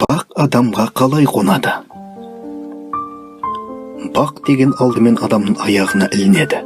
Бақ адамға қалай қонады? Бақ деген алдымен адамның аяғына ілінеді.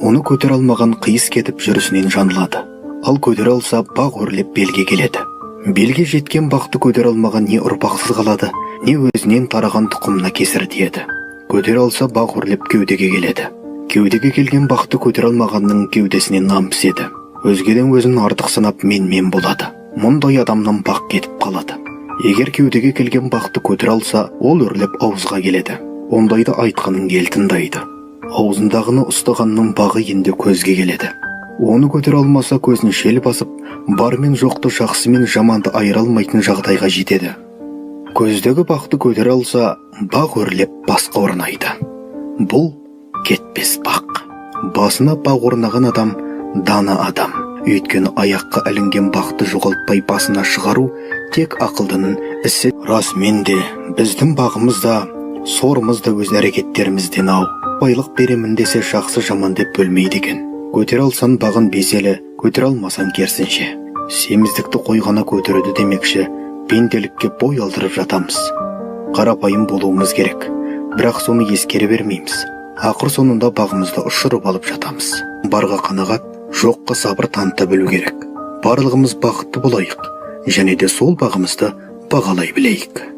Оны көтере алмаған қиыс кетіп, жүрісінен жаңылады. Ал көтере алса, бақ өрлеп белге келеді. Белге жеткен бақты көтере алмаған не ұрпақсыз қалады, не өзінен тараған тұқымына кесір тиеді. Көтере алса, бақ өрлеп кеудеге келеді. Кеудеге келген бақты көтере алмағанның кеудесіне нан піседі. Өзгеден өзін артық санап, мен-мен болады. Мұндай адамнан бақ кетіп қалады. Егер кеудеге келген бақты көтере алса, ол өрлеп ауызға келеді. Ондайды айтқанын ел тыңдайды. Аузындағыны ұстағанның бағы енді көзге келеді. Оны көтере алмаса, көзін шел басып, бар мен жоқты, жақсы мен жаманды айыра алмайтын жағдайға жетеді. Көздегі бақты көтере алса, бақ өрлеп басқа орнайды. Бұл кетпес бақ. Басына бақ орнаған адам – дана адам. Өйткені аяққа ілінген бақты жоғалтпай басына шығару тек ақылдының ісі. Расымен де, біздің бағымыз да, сорымыз да өз әрекеттерімізден ау. Байлық беремін десе, жақсы жаман деп бөлмейді екен. Көтере алсаң, бағын 5 елі, көтере алмасаң, керісінше. Семіздікті қой ғана көтереді демекші, пенделікке бой алдырып жатамыз. Қарапайым болуымыз керек, бірақ соны ескере бермейміз. Ақыр соңында бағымызды ұшырып алып жатамыз. Барға қанағат, жоққа сабыр таныта білу керек. Барлығымыз бақытты болайық және де сол бағымызды бағалай білейік.